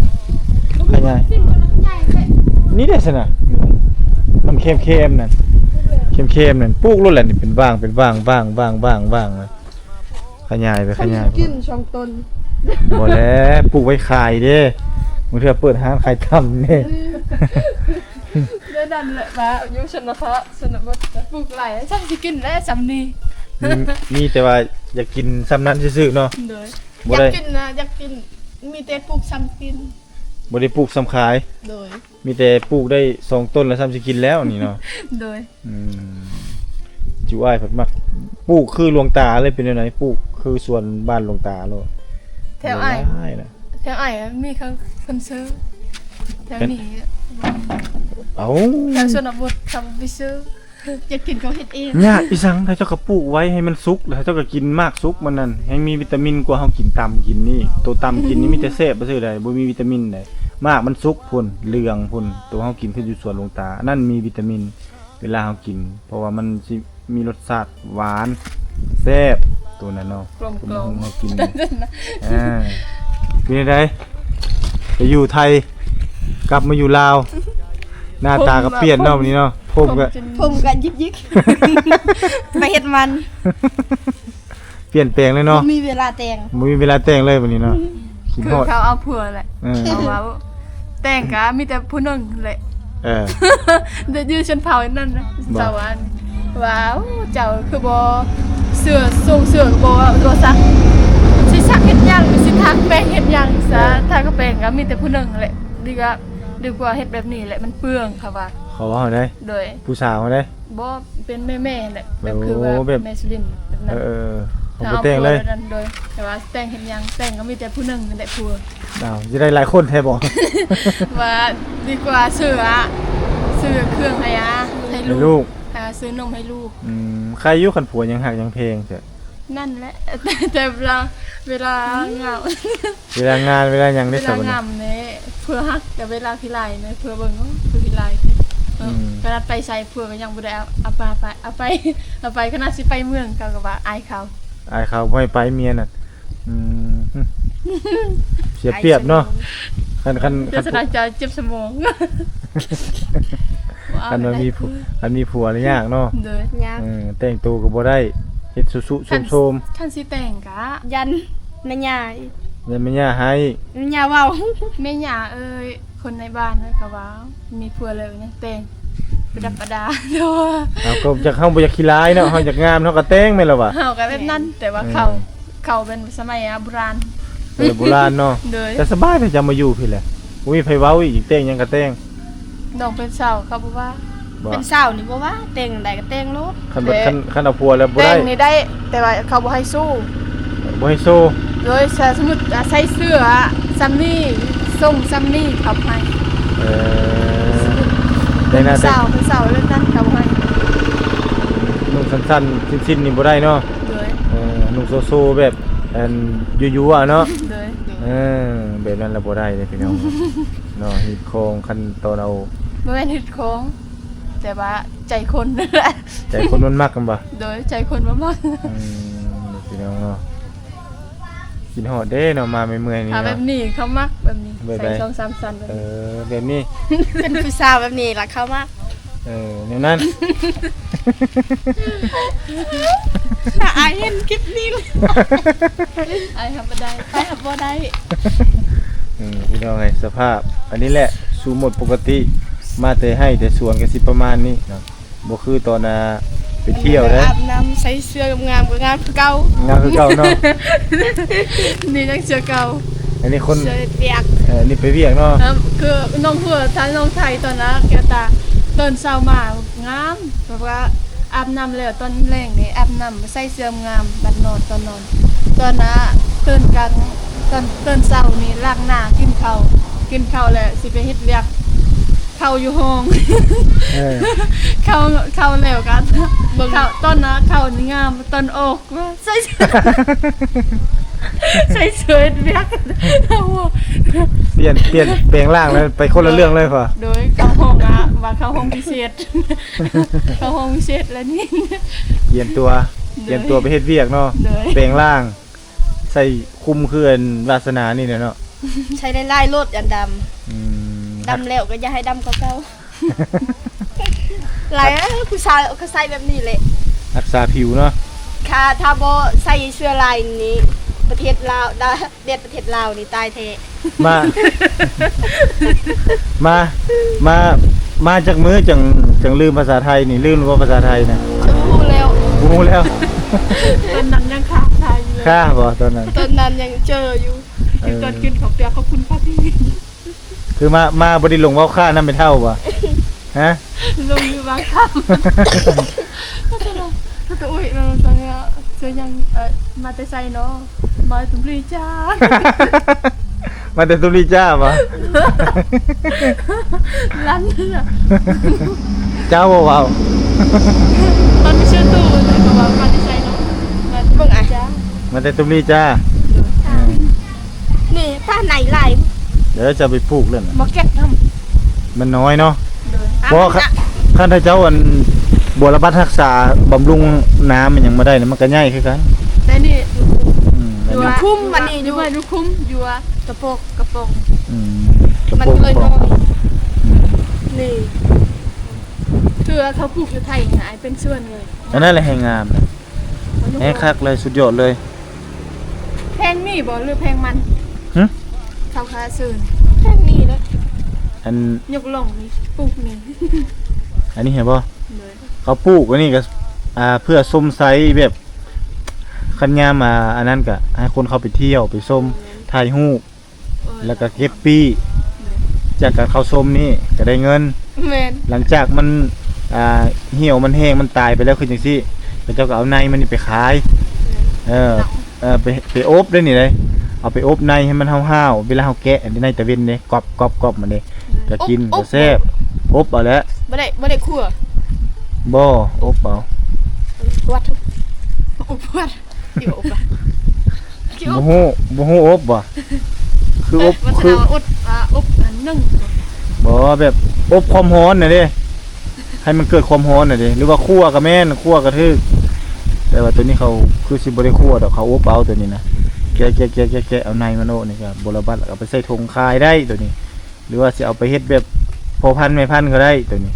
ຂະຫຍາຍ ນີ້ເດ້ຊັ້ນນະ ມັນແຄມໆ ນັ້ນ ແຄມໆ ນັ້ນ ປູກໂລດແຫຼະ. ນີ້ເປັນຫວ່າງ ເປັນຫວ່າງ ຫວ່າງ ຫວ່າງ ຫວ່າງ ຫວ່າງ ນະ. ຂະຫຍາຍໄປ ຂະຫຍາຍ ກິນສອງຕົ້ນ. ບໍ່ແຫຼະ ປູກໄວ້ຂາຍເດ້ ບາງເທື່ອເປີດຮ້ານຂາຍຕຳເດ້. ແນວນັ້ນແຫຼະ ວ່າຢູ່ຊົນນະພາ ຊົນນະບົດ ປູກຫຼາຍ ຊ່ຳຊິກິນແຫຼະ ຊ່ຳນີ້. ມີ ມີແຕ່ວ່າຢາກກິນຊ່ຳນັ້ນຊື່ໆ ເນາະ. ໂດຍ ບໍ່ໄດ້ ຢາກກິນນະ ຢາກກິນ ມີແຕ່ປູກຊ່ຳກິນ ບໍ່ໄດ້ປູກຊ່ຳຂາຍ. ໂດຍ ມີແຕ່ປູກໄດ້ສອງຕົ້ນລະ ຊ່ຳຊິກິນແລ້ວນີ້ເນາະ. ໂດຍ ອືມ ຈຸອ້າຍເພິ່ນມັກປູກຄືຫຼວງຕາເລີຍ. ເປັນແນວໃດ? ປູກຄືສວນບ້ານຫຼວງຕາໂລດ. ແຖວອ້າຍ ແຖວອ້າຍມີເຂົາເພິ່ນຊື້ ແຖວນີ້ ເອົ້າ ແຖວຊົນນະບົດເຂົາບໍ່ໄປຊື້ ຢາກກິນເຂົາເຮັດເອງ. ຍາກອີ່ສັງ ຖ້າເຈົ້າກໍປູກໄວ້ໃຫ້ມັນສຸກ ແລ້ວເຈົ້າກໍກິນໝາກສຸກມັນນັ້ນ ແຮ່ງມີວິຕາມິນກວ່າເຮົາກິນຕຳກິນນີ້. ໂຕຕຳກິນນີ້ມີແຕ່ແຊບຊື່ໃດ ບໍ່ມີວິຕາມິນໃດ. ໝາກມັນສຸກພຸ້ນ ເຫຼືອງພຸ້ນ ໂຕເຮົາກິນຄືຢູ່ສວນຫຼວງຕາ ອັນນັ້ນມີວິຕາມິນ. ເວລາເຮົາກິນ ເພາະວ່າມັນຊິມີລົດຊາດຫວານແຊບ ໂຕນັ້ນເນາະ ກົມກ່ອມ ເຮົາກິນ. ອ່າ ເປັນຈັ່ງໃດ ໄປຢູ່ໄທ ກັບມາຢູ່ລາວ ໜ້າຕາກໍປ່ຽນເນາະ ບັດນີ້ເນາະ. ຜົມກໍ ຜົມກໍຢິກໆ ໄປເຮັດມັນ ປ່ຽນແປງເລີຍເນາະ ບໍ່ມີເວລາແຕ່ງ ບໍ່ມີເວລາແຕ່ງເລີຍບັດນີ້ເນາະ. ອືມ ຄິດ ຄື ຮອດ ເຂົາເອົາຜົວແຫຼະ ເອີ ເຂົາເວົ້າ ແຕ່ງກະມີແຕ່ຜູ້ໜຶ່ງແຫຼະ. ເອີ ແຕ່ຢູ່ຊົນເຜົ່ານັ້ນນະ ເຈົ້າວ່າ ວ່າ ໂອ້ ເຈົ້າຄືບໍ່ເສື້ອ ຊົງເສື້ອກໍບໍ່ ບໍ່ຊັກ ຊິຊັກເຮັດຫຍັງ ຊິທາແປງເຮັດຫຍັງຊະ. ເອີ ທາກະແປງກະມີແຕ່ຜູ້ໜຶ່ງແຫຼະ ດີກວ່າ ດີກວ່າເຮັດແບບນີ້ແຫຼະ ມັນເປືອງ ເຂົາວ່າ ເຂົາເວົ້າໃດ? ໂດຍ ຜູ້ສາວໃດ? ບໍ່ ເປັນແມ່ໆ ແຫຼະ ແບບຄືວ່າ ໂອ້ ແບບແມ່ສຸລິນແບບນັ້ນ. ເອີ ເຂົາບໍ່ແຕ່ງເລີຍ. ໂດຍ ແຕ່ວ່າແຕ່ງເຮັດຫຍັງ ແຕ່ງກໍມີແຕ່ຜູ້ໜຶ່ງຫັ້ນແຫຼະຜົວ. ອ້າວ ຊິໄດ້ຫຼາຍຄົນແທ້ບໍ່? ວ່າດີກວ່າຊື້ອະ ຊື້ເຄື່ອງໃຫ້ອາ ໃຫ້ລູກ ໃຫ້ລູກ ອ່າ ຊື້ນົມໃຫ້ລູກ. ອືມ ໃຄຢູ່ຄັນຜົວຍັງຮັກຍັງແພງແທ້. ນັ້ນແຫຼະ ແຕ່ ແຕ່ເວລາ ເວລາງາມ ເວລາງານເວລາຫຍັງເດ້ ເວລາງາມແຫຼະ ເພື່ອຮັກ ແຕ່ເວລາຂີ້ລ້າຍແຫຼະ ເພື່ອເບິ່ງ ເອີ ເພື່ອຂີ້ລ້າຍ. ເອີ ອືມ ຂະໜາດໄປໃສເພື່ອກໍຍັງບໍ່ໄດ້ເອົາ ເອົາປາໄປ ເອົາໄປ ເອົາໄປ ຂະໜາດຊິໄປເມືອງເຂົາກໍວ່າອາຍເຂົາ ອາຍເຂົາບໍ່ໃຫ້ໄປເມຍນັ້ນ. ອືມ ເສຍປຽບເນາະ ຄັນ ຄັນ ຄັນ ເສຍສະດາງຈະເຈັບສະໝອງ. ຄັນວ່າມີ ຄັນມີຜົວລະຍາກເນາະ. ໂດຍ ຍາກ ເອີ ແຕ່ງໂຕກໍບໍ່ໄດ້ ເຮັດຊຸໆໂຊມໆ. ຄັນຊິແຕ່ງກະຢ້ານແມ່ຍ່າ ຢ້ານແມ່ຍ່າໃຫ້ ແມ່ຍ່າເວົ້າ ແມ່ຍ່າເອີຍ ຄົນໃນບ້ານເຂົາວ່າມີຜົວແລ້ວຍັງແຕ່ງ ປະດັບປະດາ. ເຮົາກໍຢາກ ເຮົາບໍ່ຢາກຂີ້ລ້າຍເນາະ ເຮົາຢາກງາມເຮົາກໍແຕ່ງແມ່ນລະວະ. ເຮົາກໍແບບນັ້ນ ແຕ່ວ່າເຂົາ ເຂົາເປັນສະໄໝໂບລານ ເອີ ໂບລານເນາະ. ໂດຍ ແຕ່ສະບາຍແທ້ ຈະມາຢູ່ພີ້ແຫຼະ ບໍ່ມີໃຜເວົ້າອີກ ແຕ່ງຫຍັງກໍແຕ່ງ. ນ້ອງເປັນສາວເຂົາບໍ່ວ່າ ເປັນສາວນີ້ບໍ່ວ່າ ແຕ່ງໃດກໍແຕ່ງໂລດ. ຄັນ ຄັນ ຄັນເອົາຜົວແລ້ວບໍ່ໄດ້ ແຕ່ງນີ້ໄດ້ ແຕ່ວ່າເຂົາບໍ່ໃຫ້ໂຊ ບໍ່ໃຫ້ໂຊ. ໂດຍ ຖ້າສົມມຸດ ອາ ໃສ່ເສື້ອສ່ຳນີ້ ຊົງສ່ຳນີ້ ເຂົາໃຫ້. ເອີ ແຕ່ງໜ້າແຕ່ງ ເປັນສາວ ເປັນສາວແບບນັ້ນ ເຂົາໃຫ້ ນຸ່ງສັ້ນໆ ສິ້ນໆ ນີ້ບໍ່ໄດ້ເນາະ. ໂດຍ ເອີ ນຸ່ງໂຊໆ ແບບ ອັນ ຍົວໆ ເນາະ. ໂດຍ ໂດຍ ເອີ ແບບນັ້ນລະບໍ່ໄດ້ເດ້ພີ່ນ້ອງເນາະ. ຮຶດຄອງ ຄັນຕອນເອົາ ບໍ່ແມ່ນຮຶດຄອງ ແຕ່ວ່າໃຈຄົນ ໃຈຄົນມັນມັກຫັ້ນບໍ່? ໂດຍ ໃຈຄົນມັນມັກ. ອືມ ພີ່ນ້ອງເນາະ ຄິດຮອດເດ້ເນາະ ມາເມື່ອຍໆນີ້ເນາະ. ຖ້າແບບນີ້ເຂົາມັກ ແບບນີ້ ແບບໃດ? ໃສ່ສອງສາມຊັ້ນແບບ ເອີ ນີ້ ແບບນີ້ ເປັນຜູ້ສາວແບບນີ້ລະເຂົາມັກ. ເອີ ແນວນັ້ນ ຖ້າອາຍເຫັນຄລິບນີ້ ອາຍຮັບບໍ່ໄດ້ ອາຍຮັບບໍ່ໄດ້. ອືມ ພີ່ນ້ອງເອີຍ ສະພາບອັນນີ້ແຫຼະ ສູ່ໝົດປົກກະຕິ ມາແຕ່ໄຮ່ແຕ່ສວນກໍຊິປະມານນີ້ເນາະ. ບໍ່ຄືຕອນ ອ່າ ໄປທ່ຽວເດ້. ອາບນ້ຳ ໃສ່ເສື້ອງາມໆ ກໍງາມຄືເກົ່າ. ງາມຄືເກົ່າເນາະ. ນີ້ຍັງເສື້ອເກົ່າ. ອັນນີ້ຄົນ ເສື້ອເຮັດວຽກ. ເອີ ນີ້ໄປວຽກເນາະ. ເອີ ຄືນ້ອງຫົວ ຖ້ານ້ອງໄທຕອນນະ ແກ້ວຕາ ຕອນເຊົ້າມາງາມ ແບບວ່າອາບນ້ຳແລ້ວ ຕອນແລງນີ້ອາບນ້ຳ ໃສ່ເສື້ອງາມ ບັດນອນ ຕອນນອນ ຕອນນະ ຕື່ນກາງ ຕອນ ຕື່ນເຊົ້ານີ້ລ້າງໜ້າ ກິນເຂົ້າ ກິນເຂົ້າແລ້ວຊິໄປເຮັດວຽກ. ເຂົ້າຢູ່ຫ້ອງ ເອີ ເຂົ້າ ເຂົ້າແລ້ວກໍ ເບິ່ງ ເຂົ້າ ຕອນນະ ເຂົ້ານີ້ງາມ ຕອນອອກວ່າໃສ່ ໃສ່ເສື້ອເຮັດວຽກ. ປ່ຽນ ປ່ຽນ ແປງຮ່າງແລ້ວ ໄປຄົນລະເລື່ອງເລີຍ. ໂດຍ ເຂົ້າຫ້ອງ ອ່າ ວ່າເຂົ້າຫ້ອງພິເສດ ເຂົ້າຫ້ອງພິເສດແລ້ວນີ້ ປ່ຽນຕົວ ໂດຍ ປ່ຽນຕົວໄປເຮັດວຽກເນາະ. ໂດຍ ແປງຮ່າງ ໃສ່ຄຸມຄືອັນວາສະໜານີ້ແຫຼະເນາະ. ໃສ່ຫຼາຍໆໂລດ ຢ້ານດຳ. ອືມ ດຳແລ້ວກໍຢ່າໃຫ້ດຳກວ່າເກົ່າ. ຫຼາຍ ຜູ້ຊາຍເຂົາໃສ່ແບບນີ້ແຫຼະ ຮັກສາຜິວເນາະ. ຖ້າ ຖ້າບໍ່ໃສ່ເສື້ອລາຍນີ້ ປະເທດລາວ ແດດປະເທດລາວນີ້ຕາຍແທ້. ມາ ມາ ມາ ມາຈັກມື້ຈັ່ງ ຈັ່ງລືມພາສາໄທນີ້ ລືມແລ້ວບໍ່ພາສາໄທນະ? ບໍ່ຮູ້ແລ້ວ ບໍ່ຮູ້ແລ້ວ. ຕອນນັ້ນຍັງຄ້າງຄາຢູ່ເລີຍ. ຄ້າບໍ່ຕອນນັ້ນ? ຕອນນັ້ນຍັງເຈີຢູ່. ເອີ ຄືຕອນກິນເຂົ້າປຽກຂອບຄຸນພາກດີ. ຄືມາ ມາບໍ່ໄດ້ລົງເວົ້າຄ້ານຳແມ່ເຖົ້າບໍ່? ຮະ? ລົງຢູ່ບາງຄຳ. ໂອ້ຍ ເອີ ເສື້ອຫຍັງ ເອີ ມາແຕ່ໃສເນາະ? ມາແຕ່ຕຸມລີຈ້າ. ມາແຕ່ຕຸມລີຈ້າບໍ່? ລັນ ເຈົ້າບໍ່ເວົ້າ? ຕອນໄປຊື້ຕູ້ ກໍວ່າມາແຕ່ໃສເນາະ? ມາແຕ່ຕຸມລີຈ້າ. ມາແຕ່ຕຸມລີຈ້າ. ໂດຍ. ອືມ ນີ້ປາໄນຫຼາຍ. ເດີ ຈະໄປປູກເລີຍນະ ບໍ່ເກັບນຳ. ມັນນ້ອຍເນາະ. ໂດຍ. ບໍ່ ຄັນ ຄັນຖ້າເຈົ້າ ອັນ ບົວລະບັດຮັກສາບຳລຸງນ້ຳອີ່ຫຍັງມາໄດ້ນະ ມັນກໍໃຫຍ່ຄືກັນ. ແຕ່ນີ້ ອືມ ຢູ່ຄຸ້ມ ອັນນີ້ຢູ່ ຢູ່ຄຸ້ມ ຢູ່ກະປອກ ກະປອງ. ອືມ ກະປອງ ມັນກໍເລີຍນ້ອຍ. ອືມ ນີ້ ຄືວ່າເຂົາປູກຢູ່ໄທນະ ເປັນສວນເລີຍ. ອັນນັ້ນແຫຼະແຮ່ງງາມນະ. ແຮງຄັກເລີຍ ສຸດຍອດເລີຍ. ແພງມີບໍ່ ຫຼືແພງມັນ? ຫຶ? ເຂົາຄາເຊີນ ແພງມີເດ້. ອັນ ຍົກລ່ອງນີ້ ປູກນີ້ ອັນນີ້ເຫັນບໍ່? ໂດຍ. ເຂົາປູກອັນນີ້ກໍ ອ່າ ເພື່ອຊົມໄຊແບບ ຄັນຍາມ ອ່າ ອັນນັ້ນກໍໃຫ້ຄົນເຂົ້າໄປທ່ຽວ ໄປຊົມ ແມ່ນ ຖ່າຍຮູບ. ແລ້ວກໍເກັບປີ້ ຈາກການເຂົ້າຊົມນີ້ກໍໄດ້ເງິນ. ແມ່ນ. ຫຼັງຈາກມັນ ອ່າ ຫ່ຽວ ມັນແຫ້ງ ມັນຕາຍໄປແລ້ວ ຄືຈັ່ງຊີ້ ເຂົາເຈົ້າກໍເອົາໃນມັນນີ້ໄປຂາຍ. ແມ່ນ. ເອີ ເອີ ໄປ ໄປອົບໄດ້ນີ້ເດ້ ເອົາໄປອົບໃນໃຫ້ມັນຫ້າວໆ ເວລາເຮົາແກະໃນຕາເວັນເດ້ ກອບໆໆ ມັນເດ້ ແມ່ນ. ກໍກິນ ອົບ ກໍແຊບ. ອົບ ອົບເອົາແຫຼະ. ບໍ່ໄດ້ ບໍ່ໄດ້ຂົ້ວ. ບໍ່ ອົບເອົາ. ປວດ ອົບປວດ. ບໍ່ຮູ້ ບໍ່ຮູ້ອົບບໍ່? ຄືອົບ ເອີ ຄື ວ່າອົບ ອ່າ ອົບອັນໜຶ່ງ. ບໍ່ ແບບອົບຄວາມຮ້ອນນະເດ້ ໃຫ້ມັນເກີດຄວາມຮ້ອນນະເດ້ ຫຼືວ່າຂົ້ວກໍແມ່ນ ຂົ້ວກໍຖືກ. ແຕ່ວ່າໂຕນີ້ເຂົາຄືຊິບໍ່ໄດ້ຂົ້ວດອກ ເຂົາອົບເອົາໂຕນີ້ນະ. ແກະ ແກະ ແກະ ແກະ ເອົາໃນມັນອອກນີ້ກໍບົວລະບັດ ເອົາໄປໃສ່ຖົງຂາຍໄດ້ໂຕນີ້. ຫຼືວ່າຊິເອົາໄປເຮັດແບບພໍ່ພັນແມ່ພັນກໍໄດ້ໂຕນີ້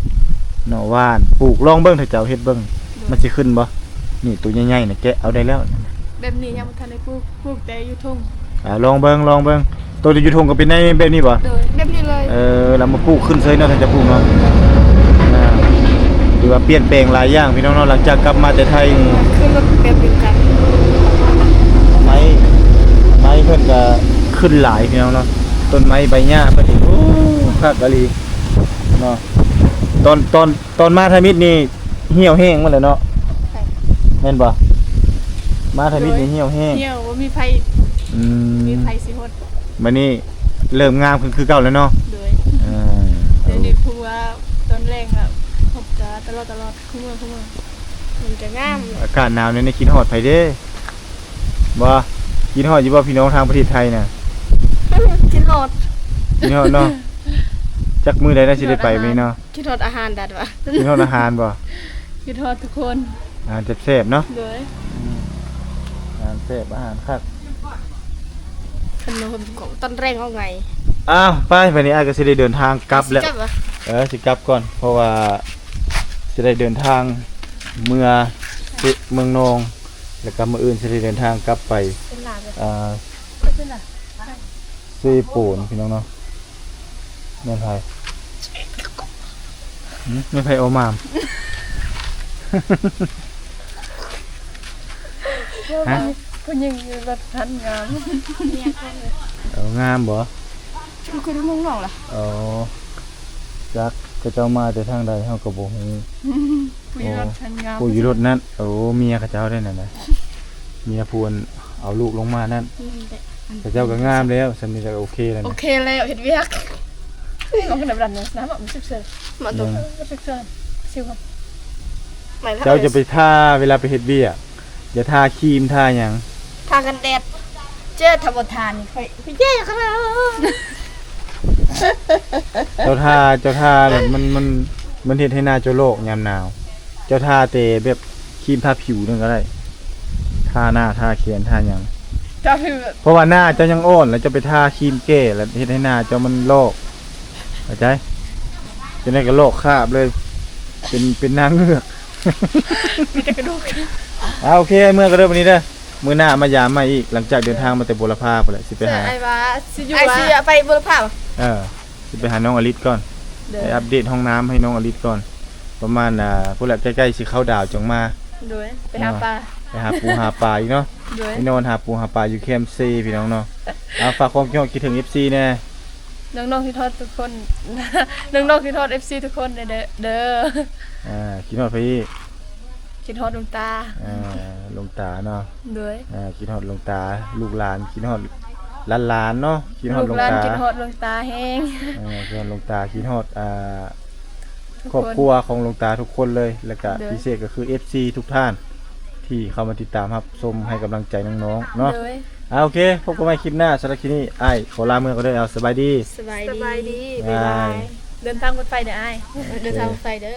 ເນາະ. ຫວ່ານປູກລອງເບິ່ງ ຖ້າເຈົ້າເຮັດເບິ່ງ ໂດຍ ມັນຊິຂຶ້ນບໍ່? ນີ້ໂຕໃຫຍ່ໆນະ ແກະເອົາໄດ້ແລ້ວ. ແບບນີ້ຍັງບໍ່ທັນໄດ້ປູກ ປູກແຕ່ຢູ່ທົ່ງ. ອ່າ ລອງເບິ່ງ ລອງເບິ່ງ. ໂຕຢູ່ທົ່ງກໍເປັນໃນແບບນີ້ບໍ່? ໂດຍ ແບບນີ້ເລີຍ. ເອີ ລະມາປູກຂຶ້ນເຊີຍເນາະ ຖ້າຈະປູກເນາະ. ອ່າ ຖືວ່າປ່ຽນແປງຫຼາຍຢ່າງພີ່ນ້ອງເນາະ ຫຼັງຈາກກັບມາແຕ່ໄທນີ້ ຄືລົດແບບດຽວກັນ. ໄມ້ ໄມ້ເພິ່ນກໍຂຶ້ນຫຼາຍພີ່ນ້ອງເນາະ. ຕົ້ນໄມ້ໃບຫຍ້າເພິ່ນນີ້ ໂອ້ ຄັກອີ່ຫຼີເນາະ. ຕອນ ຕອນ ຕອນມາທຳອິດນີ້ຫ່ຽວແຫ້ງໝົດແລ້ວເນາະ. ແມ່ນບໍ່? ມາທຳອິດນີ້ ໂດຍ ຫ່ຽວແຫ້ງ ຫ່ຽວ ບໍ່ມີໃຜ. ອືມ ມີໃຜຊິຫົດ. ບັດນີ້ເລີ່ມງາມຂຶ້ນຄືເກົ່າແລ້ວເນາະ. ໂດຍ. ເອີ ດຽວນີ້ຜູ້ວ່າຕອນແລງອະ ພົບກັນຕະຫຼອດ ຕະຫຼອດ ຄູ່ມື້ ຄູ່ມື້ ມັນຈະງາມ. ອາກາດໜາວແນວນີ້ຄິດຮອດໃຜເດ້? ບໍ່ ຄິດຮອດຢູ່ບໍ່ ພີ່ນ້ອງທາງປະເທດໄທນະ? ຄິດຮອດ ຄິດຮອດເນາະ. ຈັກມື້ໃດນະຊິໄດ້ໄປມື້ນີ້ເນາະ. ຄິດຮອດອາຫານດັດວະ. ກິນຮອດອາຫານບໍ່? ຄິດຮອດທຸກຄົນ. ອາຫານແຊບໆເນາະ. ໂດຍ. ອືມ ອາຫານແຊບ ອາຫານຄັກ. ຂະໜົມຂອງຕອນແລງເຮົາໄງ. ອ້າວ ໄປ ບາດນີ້ອ້າຍກໍຊິໄດ້ເດີນທາງກັບແລ້ວ. ຊິກັບຫວາ? ເອີ ຊິກັບກ່ອນ ເພາະວ່າຊິໄດ້ເດີນທາງເມືອເມືອງນອງ ແລ້ວກໍມື້ອື່ນຊິໄດ້ເດີນທາງກັບໄປ ເປັນລາວເລີຍ ອ່າ ເປັນລາວ. ເຊໂປນ ພີ່ນ້ອງເນາະ. ແມ່ນໃຜ? ຫຶ? ແມ່ນໃຜເອົາມາມ? ຮະ? ຜູ້ຍິງຢູ່ລົດຄັນງາມ. ເອີ ງາມບໍ່? ຄືໄດ້ມຸງນ້ອງລະ. ອໍ ຈັກເຂົາເຈົ້າມາແຕ່ທາງໃດເຮົາກໍບໍ່ຮູ້. ຜູ້ຢູ່ລົດຄັນງາມ ໂອ້ ຜູ້ຢູ່ລົດນັ້ນ. ໂອ້ ເມຍເຂົາເຈົ້າໄດ໋ນັ້ນນະ. ເມຍຜູ້ອັນເອົາລູກລົງມານັ້ນ. ອືມ ເຂົາເຈົ້າກໍງາມແລ້ວ. ສ່ຳນີ້ກໍໂອເຄແລ້ວນະ. ໂອເຄແລ້ວ ເຮັດວຽກ. ນ້ອງກໍໄດ້ບັດນັ້ນນະ ມັນສຸກເສີນ. ມາຕົກ ເອີ ມັນສຸກເສີນ. ຊິວ່າ ເຈົ້າຈະໄປທາ ເວລາໄປເຮັດວຽກ ຢ່າທາຄຣີມທາຫຍັງ ທາກັນແດດ. ເຈີ ຖ້າບໍ່ທານີ້ຂ້ອຍ ຂ້ອຍແຍ່ຂະໜາດ. ເຈົ້າທາ ເຈົ້າທາແບບມັນ ມັນ ມັນເຮັດໃຫ້ໜ້າເຈົ້າລອກຍາມໜາວ. ເຈົ້າທາແຕ່ແບບຄຣີມທາຜິວນັ້ນກໍໄດ້ ທາໜ້າ ທາແຂນ ທາຫຍັງ. ເຈົ້າຄື ເພາະວ່າໜ້າເຈົ້າຍັງອ່ອນ ແລ້ວເຈົ້າໄປທາຄຣີມແກ້ ແລ້ວເຮັດໃຫ້ໜ້າເຈົ້າມັນລອກ ເຂົ້າໃຈ? ຈັ່ງໃດກໍລອກຄາບເລີຍ ເປັນ ເປັນນາງເງືອກ. ມີແຕ່ກະດູກ. ອ່າ ໂອເຄ ເມືອກ່ອນເດີບັດນີ້ເດີ. ມື້ໜ້າມາຢາມໃໝ່ອີກ ຫຼັງຈາກເດີນທາງມາແຕ່ບົວລະພາພຸ້ນແຫຼະ ຊິໄປຫາ ອ້າຍວ່າຊິຢູ່ ອ້າຍຊິໄປບົວລະພາ. ເອີ ຊິໄປຫານ້ອງອະລິດກ່ອນ ໂດຍ ໄປອັບເດດຫ້ອງນ້ຳໃຫ້ນ້ອງອະລິດກ່ອນ ປະມານ ອ່າ ພຸ້ນແຫຼະ ໃກ້ໆຊິເຂົ້າດາວຈັ່ງມາ. ໂດຍ ໄປຫາປາ ເນາະ ໄປຫາປູຫາປາອີກເນາະ. ໂດຍ ໄປນອນຫາປູຫາປາຢູ່ແຄມເຊພີ່ນ້ອງເນາະ. ອ່າ ຝາກຄວາມຄິດຮອດຄິດເຖິງເອັຟຊີແດ່. ນ້ອງໆຄິດຮອດທຸກຄົນ ນ້ອງໆຄິດຮອດເອັຟຊີທຸກຄົນເດີ ເດີ. ອ່າ ຄິດຮອດໃຜອີກ? ຄິດຮອດຫຼວງຕາ. ອ່າ ຫຼວງຕາເນາະ. ໂດຍ ອ່າ ຄິດຮອດຫຼວງຕາ ລູກຫຼານຄິດຮອດຫຼານໆເນາະ. ຄິດຮອດຫຼວງຕາ ລູກຫຼານຄິດຮອດຫຼວງຕາແຮງ. ອ່າ ຄິດຮອດຫຼວງຕາ ຄິດຮອດ ອ່າ ທຸກຄົນ ຄອບຄົວຂອງຫຼວງຕາທຸກຄົນເລີຍ ແລ້ວກະ ໂດຍ ພິເສດກໍຄືເອັຟຊີທຸກທ່ານທີ່ເຂົ້າມາຕິດຕາມຮັບຊົມໃຫ້ກຳລັງໃຈນ້ອງໆເນາະ. ໂດຍ ອ່າ ໂອເຄ ພົບກັນໃໝ່ຄລິບໜ້າ. ສຳລັບຄລິບນີ້ອ້າຍຂໍລາເມືອກ່ອນເດີ. ເອົາ ສະບາຍດີ ສະບາຍດີ ສະບາຍດີ ບາຍບາຍ ບາຍບາຍ. ເດີນທາງປອດໄພເດີອ້າຍ. ເດີນທາງປອດໄພເດີ.